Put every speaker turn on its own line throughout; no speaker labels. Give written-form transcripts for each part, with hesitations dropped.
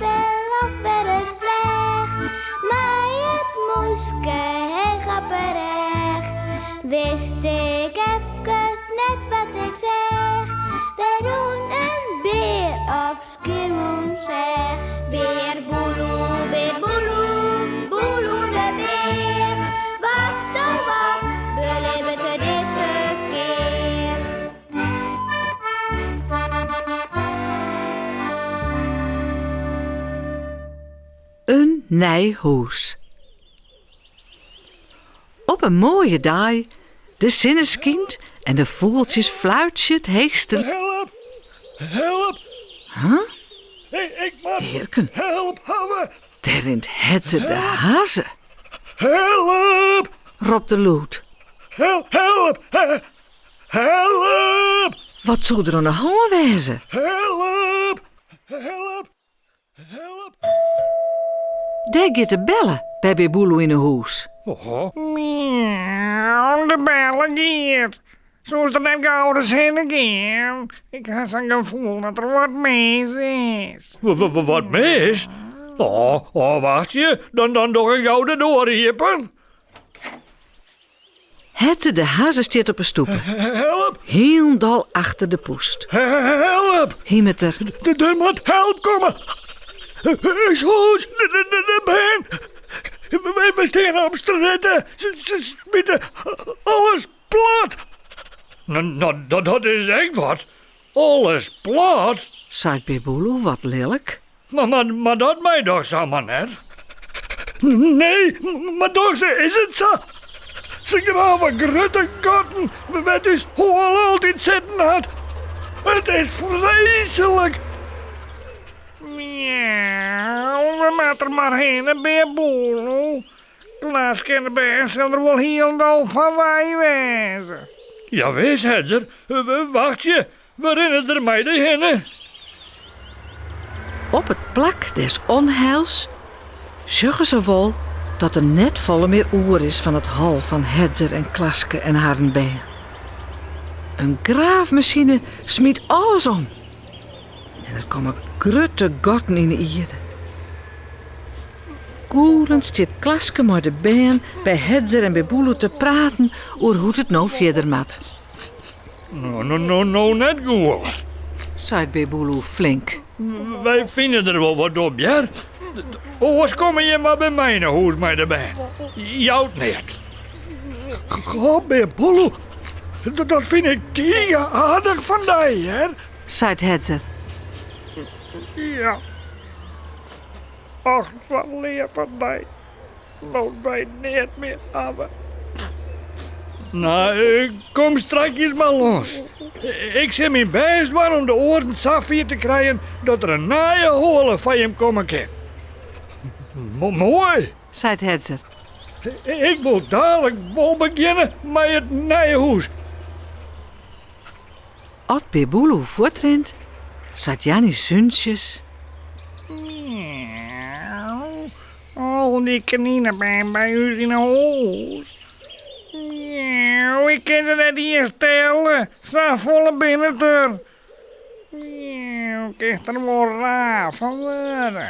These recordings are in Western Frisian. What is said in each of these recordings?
de loft wer ris fleach. Mei it mûske heech op 'e rêch, wist ik efkes net wat ik seach. Der rûn in bear op Skiermûntseach. Bear Boeloe, bear Boeloe, Boeloe de bear. Wat oh wat belibbet er dizze kear?
In nij hûs. Op in moaie dei, de sinne skynt en de fûgeltsjes fluitsje it heechste.
Help! Help!
Huh?
Ik moat
Hearken.
help hawwe!
Dêr rint Hedzer de hazze.
Help!
Ropt er lûd.
Help! Help! Help!
Wat soe der oan de hân wêze?
Help! Help! Help!
Dêr giet de belle by Bear Boeloe yn 'e hûs.
Oh.
Miauw, de belle giet. Soest der net gau ris hinne gean? Ik ha sa'n gefoel dat der wat mis is.
Wat mis? Oh, oh, wachtsje, dan, dan doch ik gau de doar iepen.
Hedzer de hazze stiet op 'e stoepe.
Help!
Hielendal achter de poest.
Help!
Himet er.
Der moat help komme! Us hûs, de bern! Wy steane op strjitte, se smite alles plat! No, dat is ek wat. Alles plat?
Seit Bear Boeloe wat lilk.
Mar dat mei dochs samar net? Nee, mar dochs is it sa. Se grave grutte gatten wêr't ús hoale altyd sitten hat. It is freeslik.
Miauw, we moatte der mar hinne, Bear Boeloe. Klaske en de bern sille der wol hielendal fan wei wêze.
Jawis, Hedzer. Wachtsje, We rinne der mei dy hinne.
Op it plak des onheils sjogge se wol dat der net folle mear oer is fan it hol fan Hedzer en Klaske en harren bern. In graafmasine smyt alles om en der komme grutte gatten yn 'e ierde. Gûlend stiet Klaske mei de bern by Hedzer en Bear Boeloe te praten oer hoe't it no fierder moat.
No, no, no, no net gûle.
Seit Bear Boeloe flink.
Wy fine der wol wat op, hear. Oars komme jim mar by my nei hûs mei de bern. Jout neat. Goh, Bear Boeloe, dat fyn ik tige aardich fan dy, hear.
Seit Hedzer.
Ja. Och, wat leaf fan dy. No't wy neat mear hawwe.
No, kom strakjes mar lâns. Ik sil myn bêst dwaan om de oaren safier te krijen dat der in nije hoale foar jim komme kin. Moai,
seit Hedzer.
Ik wol dalik wol begjinne mei it nije hûs.
As Bear Boeloe fuortrint, seit Janny súntsjes.
Miauw. Al dy kaninebern by ús yn 'e hûs. Miauw, ik kin se net iens telle, safolle binne it der. Miauw, kinst der wol raar fan wurde.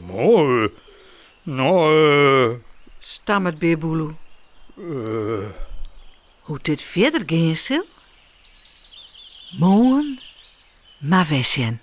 Moai. No,
Stammet Bear Boeloe. Hoe't dit fierder gean sil? Moarn mar wer sjen.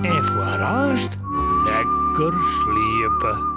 En foarearst lekker sliepe.